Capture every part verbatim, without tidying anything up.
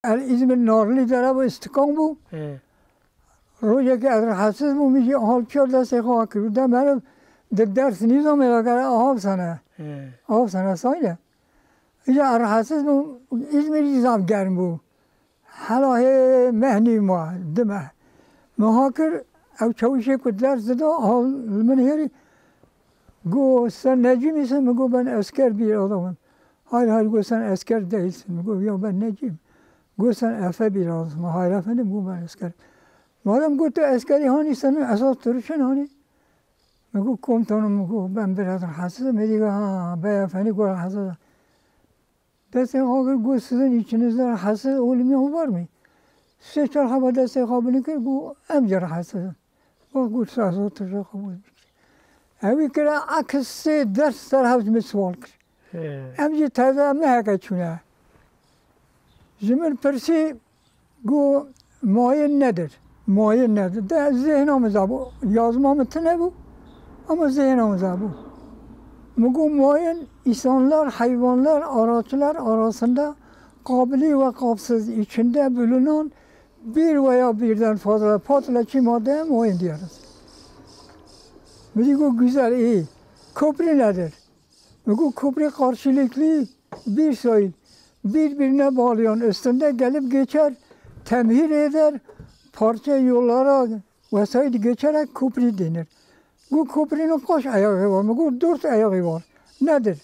El Îzmir Narlî dere bû, îstikan bû. He. Rojekê ez rehetsiz bûm, min jî hal çar destê xwe kir. De meriv di ders nîzamê de gere avsene. He. Avsene sayne. Îca ez rehetsiz bûm, Îzmîr jî zaf germ bû. Hela hê meh nîv ma, du meh. Min ha kir, ew çawîşê ku ders dida, ha li min hêrî, got, "Sen Necîm îsin?" Min got, "Ben esker bir adamım." "Hayır, hayır," got, "sen esker değilsin." Min got, "Ya ben Necîm." Got, "Sen Efe bir adamsın." "Hayır efendim," got, "ben esker." "Madem," got, "tu eskerî hanî, senin esas duruşun hanî?" Min got, "Komutanım," min got, "ben biraz rahatsızım." Min dî got, "Ha, beyefendi," got, "rahatsız." Destê xwe kir, got, "Sizin içinizde rahatsız olmayan var mı?" Sê çar heba destê xwe bilind kir, got, "Em jî rahatsız in." Got, got, "Siz otur, xwe bû." Ewî kire, aks sê ders ser hev ji min sual kir. He. Em jî teze meheke çûne. Ji min pirsî, got, "Mayın nedir?" Mayın nedir? De zihna min zabû. Yazma min tune bû, ama zihna min zabû. Min got, "Mayın insanlar, hayvanlar, araçlar arasında kabili ve kapsız, içinde bulunan bir veya birden fazla patlayıcı madde mayın diyoruz." Min dî got, "Güzel, iyi. Köprü nedir?" Min got, "Köprü karşılıklı bir sayı birbirine bağlayan, üstünde gelip geçer, temir eder, parça yollara vesaire geçerek köprü denir." Got, "Köprünün kaç ayağı var?" Min got, "Dört ayağı var." "Nedir?"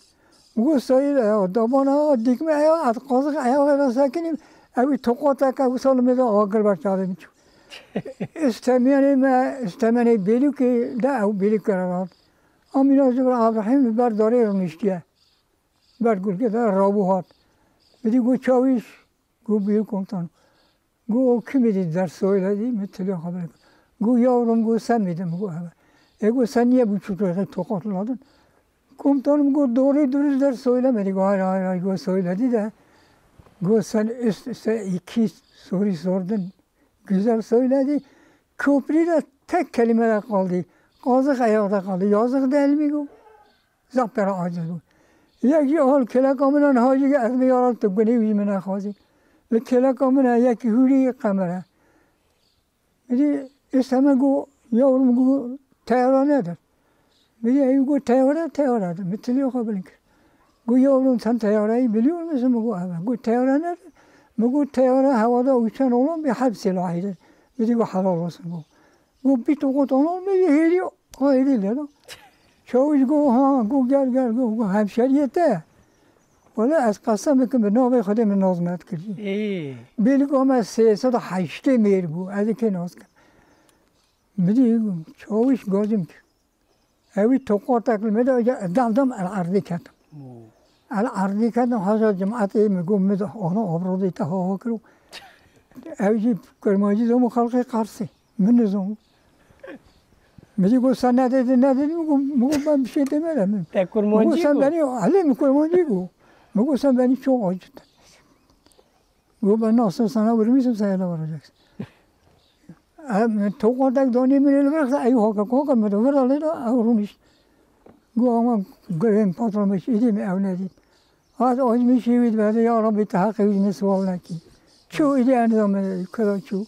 Min got, "Sayı ayağı, daban ayağı, dikme ayağı, at kazık ayağı da sekinim, evi tokat eke, bu salımı da akıl var çağırım." Üstemenê me, üstemenê Bêlûkê de ew Bêlûk kere rat. Amîna ji vir Abrahîm li ber darê rûniştiye. Ber gulkê de rabû hat. Min dî got, "Çawîş," got, "Buyur komutanım." Got, "O kim idi, ders söyledi?" Min tiliya xwe bilind kir. Got, "Yavrum," got, "sen miydin?" Min got, "Evet." E, got, "Sen niye bu çocuğu tokatladın?" Komutanım got, "Doğruyu dürüst ders söylemedi." Got, "Hayır, hayır, hayır," got, "söyledi de." Got, "Sen üst üste iki soru sordun. Güzel söyledi. Köprüde tek kelime de kaldı. Kazık ayakta kaldı. Yazık değil mi bu?" Zaf pera aciz bû. Yek jî hal kêleka min an hajî ez bi yaran tu gunê wî min nexwazî. Li kêleka min e, yekî hûrî qemere. Min dî, îşte min got, "Yavrum," got, "teyara nedir?" Min dî, ew got, "Teyara, teyara." Min tiliya xwe bilind kir. Got, "Yavrum, sen teyareyi biliyor musun?" Min got, "Evet." Got, "Teyara nedir?" Min got, "Teyara havada uçan olan bir harp silahıdır." Min dî got, "Helal olsun," got. Got, "Bir tokat olan mı?" Hêrî, hêrî lê da. Çawiş got, "Ha," got, "gel, gel," got, got, "hemşeriye te." Wele ez qesem dikim bi navê Xwedê min nas nedikir. Ê. Bêlika me sê sed û heştê mêr bû. Ez ê kê nas kim? Min dî çawiş gazim kir. Ewî toqatek li me de, ez dam dam el erdê ketim. Oo. El erdê ketim, haşa cimatê min got, min de ana obrodê te hawa kiro. Ew jî kurmancî zom û xelqê Qarsê. Min nizom. Min dî got, "Sen ne dedin, ne dedin?" Min got, min got, "Ben bir şey demedim." Te kurmancî got? Min got, "Sen beni," Elê min kurmancî got. Min got, "Sen beni çok acıttın." Got, "Ben nasıl sana vurmuşum, sen de vuracaksın." Em, toqatek danî min li vir, ew haka koka min de vir alê da, ew rûnişt. Got, "Ama göreyim patron, hiç îdî mi ew nedît." Hat acmîşî wî diberde, "Ya Rabbi, te heqê wî min siwal nekî." Çû îdî endamê kira çû.